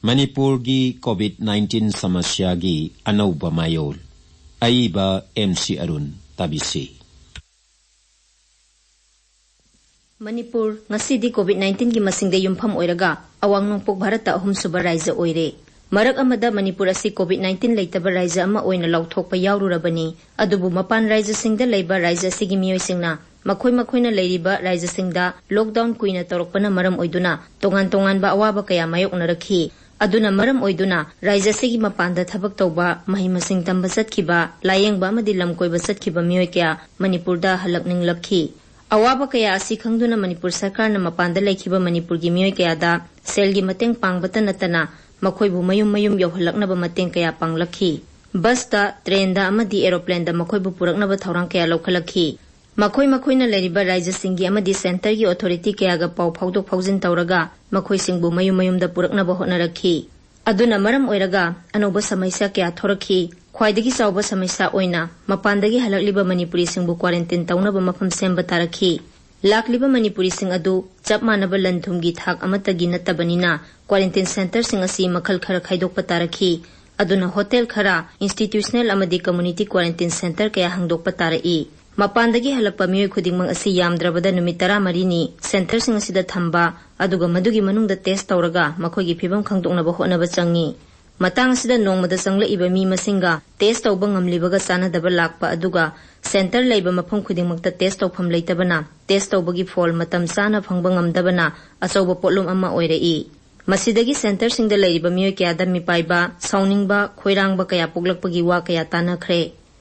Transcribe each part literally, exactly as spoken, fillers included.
ꯃꯅꯤꯄꯨꯔꯒꯤ COVID nineteen ꯁꯃꯁ꯭ꯌꯥꯒꯤ ꯑꯅꯧꯕ ꯃꯌꯣꯜ꯫ ꯑꯏꯕ ꯑꯦꯝ ꯁꯤ ꯑꯔꯨꯟ꯫ ꯇꯥꯕꯤꯁꯤ꯫ ꯃꯅꯤꯄꯨꯔ ꯉꯁꯤꯗꯤ ꯀꯣꯚꯤꯗ ꯅꯥꯏꯟꯇꯤꯟꯒꯤ ꯃꯁꯤꯡꯗ ꯌꯨꯝꯐꯝ ꯑꯣꯏꯔꯒ ꯑꯋꯥꯡ ꯅꯣꯡꯄꯣꯛ ꯚꯥꯔꯠꯇ ꯑꯍꯨꯝꯁꯨꯕ ꯔꯥꯏꯖ꯭ꯌ ꯑꯣꯏꯔꯦ꯫ ꯃꯔꯛ ꯑꯃꯗ ꯃꯅꯤꯄꯨꯔ ꯑꯁꯤ ꯀꯣꯚꯤꯗ ꯅꯥꯏꯟꯇꯤꯟ ꯂꯩꯇꯕ ꯔꯥꯏꯖ꯭ꯌ ꯑꯃ ꯑꯣꯏꯅ ꯂꯥꯎꯊꯣꯛꯄ ꯌꯥꯎꯔꯨꯔꯕꯅꯤ꯫ ꯑꯗꯨꯕꯨ ꯃꯄꯥꯟ ꯔꯥꯏꯖ꯭ꯌꯁꯤꯡꯗ ꯂꯩꯕ ꯔꯥꯏꯖ꯭ꯌ ꯑꯁꯤꯒꯤ ꯃꯤꯑꯣꯏꯁꯤꯡꯅ ꯃꯈꯣꯏ ꯃꯈꯣꯏꯅ ꯂꯩꯔꯤꯕ ꯔꯥꯏꯖ꯭ꯌꯁꯤꯡꯗ ꯂꯣꯛꯗꯥꯎꯟ ꯀꯨꯏꯅ ꯇꯧꯔꯛꯄꯅ ꯃꯔꯝ ꯑꯣꯏꯗꯨꯅ ꯇꯣꯉꯥꯟ ꯇꯣꯉꯥꯟꯕ ꯑꯋꯥꯕ ꯀꯌꯥ ꯃꯥꯌꯣꯛꯅꯔꯛꯈꯤ꯫ ꯑꯗꯨꯅ ꯃꯔꯝ ꯑꯣꯏꯗꯨꯅ ꯔꯥꯏꯖ꯭ꯌ ꯑꯁꯤꯒꯤ ꯃꯄꯥꯟꯗ ꯊꯕꯛ ꯇꯧꯕ, ꯃꯍꯩ ꯃꯁꯤꯡ ꯇꯝꯕ ꯆꯠꯈꯤꯕ, ꯂꯥꯌꯦꯡꯕ ꯑꯃꯗꯤ ꯂꯝ ꯀꯣꯏꯕ ꯆꯠꯈꯤꯕ ꯃꯤꯑꯣꯏ ꯀꯌꯥ ꯃꯅꯤꯄꯨꯔꯗ ꯍꯜꯂꯛꯅꯤꯡꯂꯛꯈꯤ꯫ ꯑꯋꯥꯕ ꯀꯌꯥ ꯑꯁꯤ ꯈꯪꯗꯨꯅ ꯃꯅꯤꯄꯨꯔ ꯁꯔꯀꯥꯔꯅ ꯃꯄꯥꯟꯗ ꯂꯩꯈꯤꯕ ꯃꯅꯤꯄꯨꯔꯒꯤ ꯃꯤꯑꯣꯏ ꯀꯌꯥꯗ ꯁꯦꯜꯒꯤ ꯃꯇꯦꯡ ꯄꯥꯡꯕꯇ ꯅꯠꯇꯅ ꯃꯈꯣꯏꯕꯨ ꯃꯌꯨꯝ ꯃꯌꯨꯝ ꯌꯧꯍꯜꯂꯛꯅꯕ ꯃꯇꯦꯡ ꯀꯌꯥ ꯄꯥꯡꯂꯛꯈꯤ꯫ ꯕꯁꯇ, ꯇ꯭ꯔꯦꯟꯗ ꯑꯃꯗꯤ ꯑꯦꯔꯣꯄ꯭ꯂꯦꯟꯗ ꯃꯈꯣꯏꯕꯨ ꯄꯨꯔꯛꯅꯕ ꯊꯧꯔꯥꯡ ꯀꯌꯥ ꯂꯧꯈꯠꯂꯛꯈꯤ꯫ ꯃꯈꯣꯏ ꯃꯈꯣꯏꯅ ꯂꯩꯔꯤꯕ ꯔꯥꯏꯖ꯭ꯌꯁꯤꯡꯒꯤ ꯑꯃꯗꯤ ꯁꯦꯟꯇꯔꯒꯤ ꯑꯣꯊꯣꯔꯤꯇꯤ ꯀꯌꯥꯒ ꯄꯥꯎ ꯐꯥꯎꯗꯣꯛ ꯐꯥꯎꯖꯤꯟ ꯇꯧꯔꯒ ꯃꯈꯣꯏꯁꯤꯡꯕꯨ ꯃꯌꯨꯝ ꯃꯌꯨꯝꯗ ꯄꯨꯔꯛꯅꯕ ꯍꯣꯠꯅꯔꯛꯈꯤ꯫ ꯑꯗꯨꯅ ꯃꯔꯝ ꯑꯣꯏꯔꯒ ꯑꯅꯧꯕ ꯁꯃꯁ꯭ꯌꯥ ꯀꯌꯥ ꯊꯣꯔꯛꯈꯤ꯫ ꯈ꯭ꯋꯥꯏꯗꯒꯤ ꯆꯥꯎꯕ ꯁꯃꯁ꯭ꯌꯥ ꯑꯣꯏꯅ ꯃꯄꯥꯟꯗꯒꯤ ꯍꯜꯂꯛꯂꯤꯕ ꯃꯅꯤꯄꯨꯔꯤꯁꯤꯡꯕꯨ ꯀ꯭ꯋꯥꯔꯦꯟꯇꯤꯟ ꯇꯧꯅꯕ ꯃꯐꯝ ꯁꯦꯝꯕ ꯇꯥꯔꯛꯈꯤ꯫ ꯂꯥꯛꯂꯤꯕ ꯃꯅꯤꯄꯨꯔꯤꯁꯤꯡ ꯑꯗꯨ ꯆꯞ ꯃꯥꯟꯅꯕ ꯂꯟ ꯊꯨꯝꯒꯤ ꯊꯥꯛ ꯑꯃꯠꯇꯒꯤ ꯅꯠꯇꯕꯅꯤꯅ ꯀ꯭ꯋꯥꯔꯦꯟꯇꯤꯟ ꯁꯦꯟꯇꯔꯁꯤꯡ ꯑꯁꯤ ꯃꯈꯜ ꯈꯔ ꯈꯥꯏꯗꯣꯛꯄ ꯇꯥꯔꯛꯈꯤ꯫ ꯑꯗꯨꯅ ꯍꯣꯇꯦꯜ ꯈꯔ, ꯏꯟꯁꯇꯤꯇ꯭ꯌꯨꯁꯅꯦꯜ ꯑꯃꯗꯤ ꯀꯝꯃ꯭ꯌꯨꯅꯤꯇꯤ ꯀ꯭ꯋꯥꯔꯦꯟꯇꯤꯟ ꯁꯦꯟꯇꯔ ꯀꯌꯥ ꯍꯥꯡꯗꯣꯛꯄ ꯇꯥꯔꯛꯏ꯫ ꯃꯄꯥꯟꯗꯒꯤ ꯍꯜꯂꯛꯄ ꯃꯤꯑꯣꯏ ꯈꯨꯗꯤꯡꯃꯛ ꯑꯁꯤ ꯌꯥꯝꯗ꯭ꯔꯕꯗ ꯅꯨꯃꯤꯠ ꯇꯔꯥꯃꯔꯤꯅꯤ ꯁꯦꯟꯇꯔꯁꯤꯡ ꯑꯁꯤꯗ ꯊꯝꯕ, ꯑꯗꯨꯒ ꯃꯗꯨꯒꯤ ꯃꯅꯨꯡꯗ ꯇꯦꯁ ꯇꯧꯔꯒ ꯃꯈꯣꯏꯒꯤ ꯐꯤꯚꯝ ꯈꯪꯗꯣꯛꯅꯕ ꯍꯣꯠꯅꯕ ꯆꯪꯏ꯫ ꯃꯇꯥꯡ ꯑꯁꯤꯗ ꯅꯣꯡꯃꯗ ꯆꯪꯂꯛꯏꯕ ꯃꯤ ꯃꯁꯤꯡꯒ ꯇꯦꯁ ꯇꯧꯕ ꯉꯝꯂꯤꯕꯒ ꯆꯥꯟꯅꯗꯕ ꯂꯥꯛꯄ, ꯑꯗꯨꯒ ꯁꯦꯟꯇꯔ ꯂꯩꯕ ꯃꯐꯝ ꯈꯨꯗꯤꯡꯃꯛꯇ ꯇꯦꯁ ꯇꯧꯐꯝ ꯂꯩꯇꯕꯅ ꯇꯦꯁ ꯇꯧꯕꯒꯤ ꯐꯣꯜ ꯃꯇꯝ ꯆꯥꯅ ꯐꯪꯕ ꯉꯝꯗꯕꯅ ꯑꯆꯧꯕ ꯄꯣꯠꯂꯨꯝ ꯑꯃ ꯑꯣꯏꯔꯛꯏ꯫ ꯃꯁꯤꯗꯒꯤ ꯁꯦꯟꯇꯔꯁꯤꯡꯗ ꯂꯩꯔꯤꯕ ꯃꯤꯑꯣꯏ ꯀꯌꯥꯗ ꯃꯤꯄꯥꯏꯕ, ꯁꯥꯎꯅꯤꯡꯕ, ꯈꯣꯏꯔꯥꯡꯕ ꯀꯌꯥ ꯄꯣꯛꯂꯛꯄꯒꯤ ꯋꯥ ꯀꯌꯥ ꯇꯥꯅꯈ꯭ꯔꯦ꯫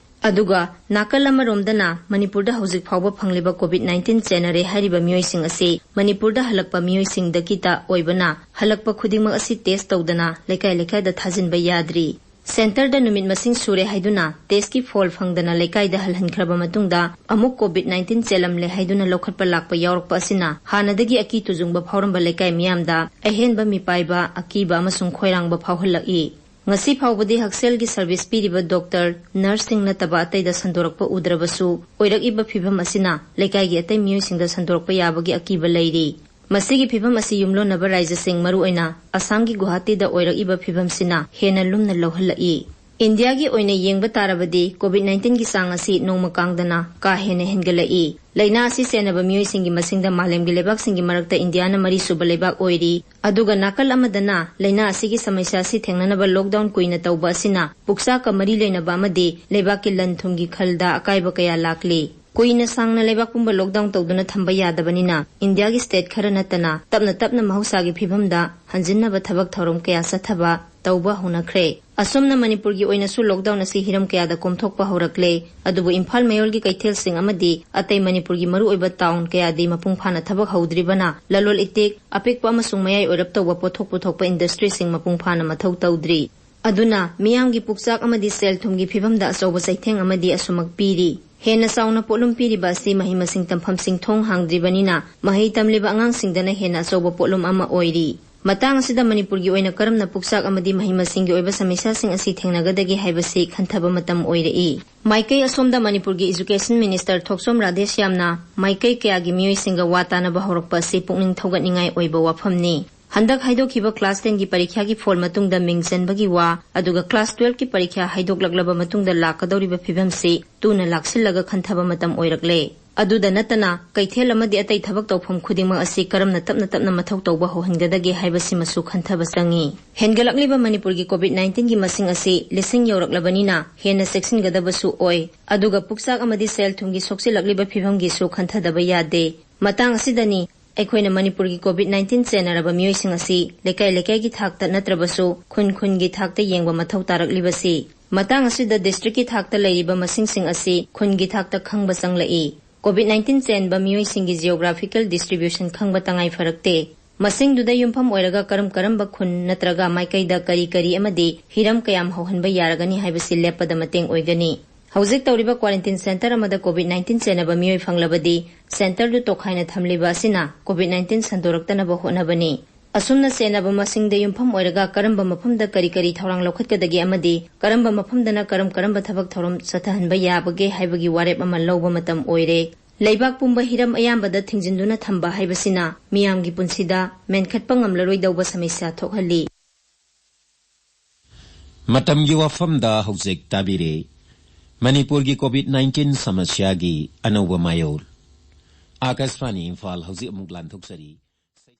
ꯑꯗꯨꯒ ꯅꯥꯀꯜ ꯑꯃꯔꯣꯝꯗꯅ ꯃꯅꯤꯄꯨꯔꯗ ꯍꯧꯖꯤꯛ ꯐꯥꯎꯕ ꯐꯪꯂꯤꯕ ꯀꯣꯚꯤꯗ ꯅꯥꯏꯟꯇꯤꯟ ꯆꯦꯟꯅꯔꯦ ꯍꯥꯏꯔꯤꯕ ꯃꯤꯑꯣꯏꯁꯤꯡ ꯑꯁꯤ ꯃꯅꯤꯄꯨꯔꯗ ꯍꯜꯂꯛꯄ ꯃꯤꯑꯣꯏꯁꯤꯡꯗꯒꯤꯇ ꯑꯣꯏꯕꯅ ꯍꯜꯂꯛꯄ ꯈꯨꯗꯤꯡꯃꯛ ꯑꯁꯤ ꯇꯦꯁ ꯇꯧꯗꯅ ꯂꯩꯀꯥꯏ ꯂꯩꯀꯥꯏꯗ ꯊꯥꯖꯤꯟꯕ ꯌꯥꯗ꯭ꯔꯤ꯫ ꯁꯦꯟꯇꯔꯗ ꯅꯨꯃꯤꯠ ꯃꯁꯤꯡ ꯁꯨꯔꯦ ꯍꯥꯏꯗꯨꯅ ꯇꯦꯁꯀꯤ ꯐꯣꯜ ꯐꯪꯗꯅ ꯂꯩꯀꯥꯏꯗ ꯍꯜꯍꯟꯈ꯭ꯔꯕ ꯃꯇꯨꯡꯗ ꯑꯃꯨꯛ ꯀꯣꯚꯤꯗ ꯅꯥꯏꯟꯇꯤꯟ ꯆꯦꯜꯂꯝꯂꯦ ꯍꯥꯏꯗꯨꯅ ꯂꯧꯈꯠꯄ ꯂꯥꯛꯄ ꯌꯥꯎꯔꯛꯄ ꯑꯁꯤꯅ ꯍꯥꯟꯅꯗꯒꯤ ꯑꯀꯤ ꯇꯨꯖꯨꯡꯕ ꯐꯥꯎꯔꯝꯕ ꯂꯩꯀꯥꯏ ꯃꯤꯌꯥꯝꯗ ꯑꯍꯦꯟꯕ ꯃꯤꯄꯥꯏꯕ, ꯑꯀꯤꯕ ꯑꯃꯁꯨꯡ ꯈꯣꯏꯔꯥꯡꯕ ꯐꯥꯎꯍꯜꯂꯛꯏ꯫ ꯉꯁꯤ ꯐꯥꯎꯕꯗꯤ ꯍꯛꯁꯦꯜꯒꯤ ꯁꯔꯚꯤꯁ ꯄꯤꯔꯤꯕ ꯗꯣꯛꯇꯔ, ꯅꯔꯁꯁꯤꯡ ꯅꯠꯇꯕ ꯑꯇꯩꯗ ꯁꯟꯗꯣꯔꯛꯄ ꯎꯗ꯭ꯔꯕꯁꯨ, ꯑꯣꯏꯔꯛꯏꯕ ꯐꯤꯚꯝ ꯑꯁꯤꯅ ꯂꯩꯀꯥꯏꯒꯤ ꯑꯇꯩ ꯃꯤꯑꯣꯏꯁꯤꯡꯗ ꯁꯟꯗꯣꯔꯛꯄ ꯌꯥꯕꯒꯤ ꯑꯀꯤꯕ ꯂꯩꯔꯤ꯫ ꯃꯁꯤꯒꯤ ꯐꯤꯚꯝ ꯑꯁꯤ ꯌꯨꯝꯂꯣꯟꯅꯕ ꯔꯥꯖ꯭ꯌꯁꯤꯡ, ꯃꯔꯨꯑꯣꯏꯅ ꯑꯁꯥꯝꯒꯤ ꯒꯨꯋꯥꯍꯥꯇꯤꯗ ꯑꯣꯏꯔꯛꯏꯕ ꯐꯤꯚꯝꯁꯤꯅ ꯍꯦꯟꯅ ꯂꯨꯝꯅ ꯂꯧꯍꯜꯂꯛꯏ꯫ ꯏꯟꯗꯤꯌꯥꯒꯤ ꯑꯣꯏꯅ ꯌꯦꯡꯕ ꯇꯥꯔꯕꯗꯤ COVID nineteen ꯒꯤ ꯆꯥꯡ ꯑꯁꯤ ꯅꯣꯡꯃ ꯀꯥꯡꯗꯅ ꯀꯥ ꯍꯦꯟꯅ ꯍꯦꯟꯒꯠꯂꯛꯏ꯫ ꯂꯥꯏꯅꯥ ꯑꯁꯤ ꯆꯦꯟꯅꯕ ꯃꯤꯑꯣꯏꯁꯤꯡꯒꯤ ꯃꯁꯤꯡꯗ ꯃꯥꯂꯦꯝꯒꯤ ꯂꯩꯕꯥꯛꯁꯤꯡꯒꯤ ꯃꯔꯛꯇ ꯏꯟꯗꯤꯌꯥꯅ ꯃꯔꯤꯁꯨꯕ ꯂꯩꯕꯥꯛ ꯑꯣꯏꯔꯤ꯫ ꯑꯗꯨꯒ ꯅꯥꯀꯜ ꯑꯃꯗꯅ ꯂꯥꯏꯅꯥ ꯑꯁꯤꯒꯤ ꯁꯃꯁ꯭ꯌꯥ ꯑꯁꯤ ꯊꯦꯡꯅꯅꯕ lockdown ꯀꯨꯏꯅ ꯇꯧꯕ ꯑꯁꯤꯅ ꯄꯨꯛꯆꯥꯛꯀ ꯃꯔꯤ ꯂꯩꯅꯕ ꯑꯃꯗꯤ ꯂꯩꯕꯥꯛꯀꯤ ꯂꯟ ꯊꯨꯝꯒꯤ ꯈꯜꯗ ꯑꯀꯥꯏꯕ ꯀꯌꯥ ꯂꯥꯛꯂꯤ꯫ ꯀꯨꯏꯅ ꯁꯥꯡꯅ ꯂꯩꯕꯥꯛ ꯄꯨꯝꯕ lockdown ꯇꯧꯗꯨꯅ ꯊꯝꯕ ꯌꯥꯗꯕꯅꯤꯅ ꯏꯟꯗꯤꯌꯥꯒꯤ state ꯈꯔ ꯅꯠꯇꯅ ꯇꯞꯅ ꯇꯞꯅ ꯃꯍꯧꯁꯥꯒꯤ ꯐꯤꯚꯝꯗ ꯍꯟꯖꯤꯟꯅꯕ ꯊꯕꯛ ꯊꯧꯔꯝ ꯀꯌꯥ ꯆꯠꯊꯕ ꯇꯧꯕ ꯍꯧꯅꯈ꯭ꯔꯦ꯫ ꯑꯁꯣꯝꯅ ꯃꯅꯤꯄꯨꯔꯒꯤ ꯑꯣꯏꯅꯁꯨ lockdown ꯑꯁꯤ ꯍꯤꯔꯝ ꯀꯌꯥꯗ ꯀꯣꯝꯊꯣꯛꯄ ꯍꯧꯔꯛꯂꯦ꯫ ꯑꯗꯨꯕꯨ ꯏꯝꯐꯥꯜ ꯃꯌꯣꯜꯒꯤ ꯀꯩꯊꯦꯜꯁꯤꯡ ꯑꯃꯗꯤ ꯑꯇꯩ ꯃꯅꯤꯄꯨꯔꯒꯤ ꯃꯔꯨꯑꯣꯏꯕ town ꯀꯌꯥꯗꯤ ꯃꯄꯨꯡ ꯐꯥꯅ ꯊꯕꯛ ꯍꯧꯗ꯭ꯔꯤꯕꯅ ꯂꯂꯣꯜ ꯏꯇꯤꯛ, ꯑꯄꯤꯛꯄ ꯑꯃꯁꯨꯡ ꯃꯌꯥꯏ ꯑꯣꯏꯔꯞ ꯇꯧꯕ ꯄꯣꯠꯊꯣꯛ ꯄꯨꯊꯣꯛꯄ industry ꯁꯤꯡ ꯃꯄꯨꯡ ꯐꯥꯅ ꯃꯊꯧ ꯇꯧꯗ꯭ꯔꯤ꯫ ꯑꯗꯨꯅ ꯃꯤꯌꯥꯝꯒꯤ ꯄꯨꯛꯆꯥꯛ ꯑꯃꯗꯤ ꯁꯦꯜ ꯊꯨꯝꯒꯤ ꯐꯤꯚꯝꯗ ꯑꯆꯧꯕ ꯆꯩꯊꯦꯡ ꯑꯃꯗꯤ ꯑꯁꯨꯃꯛ ꯄꯤꯔꯤ꯫ ꯍꯦꯟꯅ ꯆꯥꯎꯅ ꯄꯣꯠꯂꯨꯝ ꯄꯤꯔꯤꯕ ꯑꯁꯤ ꯃꯍꯩ ꯃꯁꯤꯡ ꯇꯝꯐꯝꯁꯤꯡ ꯊꯣꯡ ꯍꯥꯡꯗ꯭ꯔꯤꯕꯅꯤꯅ ꯃꯍꯩ ꯇꯝꯂꯤꯕ ꯑꯉꯥꯡꯁꯤꯡꯗꯅ ꯍꯦꯟꯅ ꯑꯆꯧꯕ ꯄꯣꯠꯂꯨꯝ ꯑꯃ ꯑꯣꯏꯔꯤ꯫ ꯃꯇꯥꯡ ꯑꯁꯤꯗ ꯃꯅꯤꯄꯨꯔꯒꯤ ꯑꯣꯏꯅ ꯀꯔꯝꯅ ꯄꯨꯛꯆꯥꯛ ꯑꯃꯗꯤ ꯃꯍꯩ ꯃꯁꯤꯡꯒꯤ ꯑꯣꯏꯕ ꯁꯃꯁ꯭ꯌꯥꯁꯤꯡ ꯑꯁꯤ ꯊꯦꯡꯅꯒꯗꯒꯦ ꯍꯥꯏꯕꯁꯤ ꯈꯟꯊꯕ ꯃꯇꯝ ꯑꯣꯏꯔꯛꯏ꯫ ꯃꯥꯏꯀꯩ ꯑꯁꯣꯝꯗ ꯃꯅꯤꯄꯨꯔꯒꯤ education minister ꯊꯣꯛꯆꯣꯝ ꯔꯥꯙꯦꯁ꯭ꯌꯥꯝꯅ ꯃꯥꯏꯀꯩ ꯀꯌꯥꯒꯤ ꯃꯤꯑꯣꯏꯁꯤꯡꯒ ꯋꯥ ꯇꯥꯅꯕ ꯍꯧꯔꯛꯄ ꯑꯁꯤ ꯄꯨꯛꯅꯤꯡ ꯊꯧꯒꯠꯅꯤꯡꯉꯥꯏ ꯑꯣꯏꯕ ꯋꯥꯐꯝꯅꯤ꯫ ꯍꯟꯗꯛ ꯍꯥꯏꯗꯣꯛꯈꯤꯕ class ten ꯒꯤ ꯄꯔꯤꯈ꯭ꯌꯥꯒꯤ ꯐꯣꯜ ꯃꯇꯨꯡꯗ ꯃꯤꯡ ꯆꯟꯕꯒꯤ ꯋꯥ, ꯑꯗꯨꯒ class twelve ꯀꯤ ꯄꯔꯤꯈ꯭ꯌꯥ ꯍꯥꯏꯗꯣꯛꯂꯛꯂꯕ ꯃꯇꯨꯡꯗ ꯂꯥꯛꯀꯗꯧꯔꯤꯕ ꯐꯤꯕꯝꯁꯤ ꯇꯨꯅ ꯂꯥꯛꯁꯤꯜꯂꯒ ꯈꯟꯊꯕ ꯃꯇꯝ ꯑꯣꯏꯔꯛꯂꯦ꯫ ꯑꯗꯨꯗ ꯅꯠꯇꯅ ꯀꯩꯊꯦꯜ ꯑꯃꯗꯤ ꯑꯇꯩ ꯊꯕꯛ ꯇꯧꯐꯝ ꯈꯨꯗꯤꯡꯃꯛ ꯑꯁꯤ ꯀꯔꯝꯅ ꯇꯞꯅ ꯇꯞꯅ ꯃꯊꯧ ꯇꯧꯕ ꯍꯧꯍꯟꯒꯗꯒꯦ ꯍꯥꯏꯕꯁꯤꯃꯁꯨ ꯈꯟꯊꯕ ꯆꯪꯏ꯫ ꯍꯦꯟꯒꯠꯂꯛꯂꯤꯕ ꯃꯅꯤꯄꯨꯔꯒꯤ COVID nineteen ꯒꯤ ꯃꯁꯤꯡ ꯑꯁꯤ ꯂꯤꯁꯤꯡ ꯌꯧꯔꯛꯂꯕꯅꯤꯅ ꯍꯦꯟꯅ ꯆꯦꯛꯁꯤꯟꯒꯗꯕꯁꯨ ꯑꯣꯏ꯫ ꯑꯗꯨꯒ ꯄꯨꯛꯆꯥꯛ ꯑꯃꯗꯤ ꯁꯦꯜ ꯊꯨꯝꯒꯤ ꯁꯣꯛꯆꯤꯜꯂꯛꯂꯤꯕ ꯐꯤꯕꯝꯒꯤꯁꯨ ꯈꯟꯊꯗꯕ ꯌꯥꯗꯦ꯫ ꯃꯇꯥꯡ ꯑꯁꯤꯗꯅꯤ ꯑꯩꯈꯣꯏꯅ ꯃꯅꯤꯄꯨꯔꯒꯤ COVID nineteen ꯆꯦꯟꯅꯔꯕ ꯃꯤꯑꯣꯏꯁꯤꯡ ꯑꯁꯤ ꯂꯩꯀꯥꯏ ꯂꯩꯀꯥꯏꯒꯤ ꯊꯥꯛꯇ ꯅꯠꯇ꯭ꯔꯕꯁꯨ ꯈꯨꯟ ꯈꯨꯟꯒꯤ ꯊꯥꯛꯇ ꯌꯦꯡꯕ ꯃꯊꯧ ꯇꯥꯔꯛꯂꯤꯕꯁꯤ꯫ ꯃꯇꯥꯡ ꯑꯁꯤꯗ district ꯀꯤ ꯊꯥꯛꯇ ꯂꯩꯔꯤꯕ ꯃꯁꯤꯡꯁꯤꯡ ꯑꯁꯤ ꯈꯨꯟꯒꯤ ꯊꯥꯛꯇ ꯈꯪꯕ ꯆꯪꯂꯛꯏ꯫ COVID nineteen ꯆꯦꯟꯕ ꯃꯤꯑꯣꯏꯁꯤꯡꯒꯤ geographical distribution ꯈꯪꯕ ꯇꯉꯥꯏ ꯐꯔꯛꯇꯦ꯫ ꯃꯁꯤꯡꯗꯨꯗ ꯌꯨꯝꯐꯝ ꯑꯣꯏꯔꯒ ꯀꯔꯝ ꯀꯔꯝꯕ ꯈꯨꯟ ꯅꯠꯇ꯭ꯔꯒ ꯃꯥꯏꯀꯩꯗ ꯀꯔꯤ ꯀꯔꯤ ꯑꯃꯗꯤ ꯍꯤꯔꯝ ꯀꯌꯥꯝ ꯍꯧꯍꯟꯕ ꯌꯥꯔꯒꯅꯤ ꯍꯥꯏꯕꯁꯤ ꯂꯦꯞꯄꯗ ꯃꯇꯦꯡ ꯑꯣꯏꯒꯅꯤ꯫ ꯍꯧꯖꯤꯛ ꯇꯧꯔꯤꯕ quarantine centre ꯑꯃꯗ COVID nineteen ꯆꯦꯟꯅꯕ ꯃꯤꯑꯣꯏ ꯐꯪꯂꯕꯗꯤ centre ꯗꯨ ꯇꯣꯈꯥꯏꯅ ꯊꯝꯂꯤꯕ ꯑꯁꯤꯅ COVID nineteen ꯁꯟꯗꯣꯔꯛꯇꯅꯕ ꯍꯣꯠꯅꯕꯅꯤ꯫ ꯑꯁꯨꯝꯅ ꯆꯦꯟꯅꯕ ꯃꯁꯤꯡꯗ ꯌꯨꯝꯐꯝ ꯑꯣꯏꯔꯒ ꯀꯔꯝꯕ ꯃꯐꯝꯗ ꯀꯔꯤ ꯀꯔꯤ ꯊꯧꯔꯥꯡ ꯂꯧꯈꯠꯀꯗꯒꯦ ꯑꯃꯗꯤ ꯀꯔꯝꯕ ꯃꯐꯝꯗꯅ ꯀꯔꯝ ꯀꯔꯝꯕ ꯊꯕꯛ ꯊꯧꯔꯝ ꯆꯠꯊꯍꯟꯕ ꯌꯥꯕꯒꯦ ꯍꯥꯏꯕꯒꯤ ꯋꯥꯔꯦꯞ ꯑꯃ ꯂꯧꯕ ꯃꯇꯝ ꯑꯣꯏꯔꯦ꯫ ꯂꯩꯕꯥꯛ ꯄꯨꯝꯕ ꯍꯤꯔꯝ ꯑꯌꯥꯝꯕꯗ ꯊꯤꯡꯖꯤꯟꯗꯨꯅ ꯊꯝꯕ ꯍꯥꯏꯕꯁꯤꯅ ꯃꯤꯌꯥꯝꯒꯤ ꯄꯨꯟꯁꯤꯗ ꯃꯦꯟꯈꯠꯄ ꯉꯝꯂꯔꯣꯏꯗꯧꯕ ꯁꯃꯁ꯭ꯌꯥ ꯊꯣꯛꯍꯜꯂꯤ꯫ ꯃꯇꯝꯒꯤ ꯋꯥꯐꯝꯗ ꯍꯧꯖꯤꯛ ꯇꯥꯕꯤꯔꯦ ꯃꯅꯤꯄꯨꯔꯒꯤ ꯀꯣꯚꯤꯗ ꯅꯥꯏꯟꯇꯤꯟ ꯁꯃꯁ꯭ꯌꯥꯒꯤ ꯑꯅꯧꯕ ꯃꯌꯣꯜ꯫ ꯑꯥꯀꯥꯁꯕꯥꯅꯤ ꯏꯝꯐꯥꯜ ꯍꯧꯖꯤꯛ ꯑꯃꯨꯛ ꯂꯥꯟꯊꯣꯛꯆꯔꯤ꯫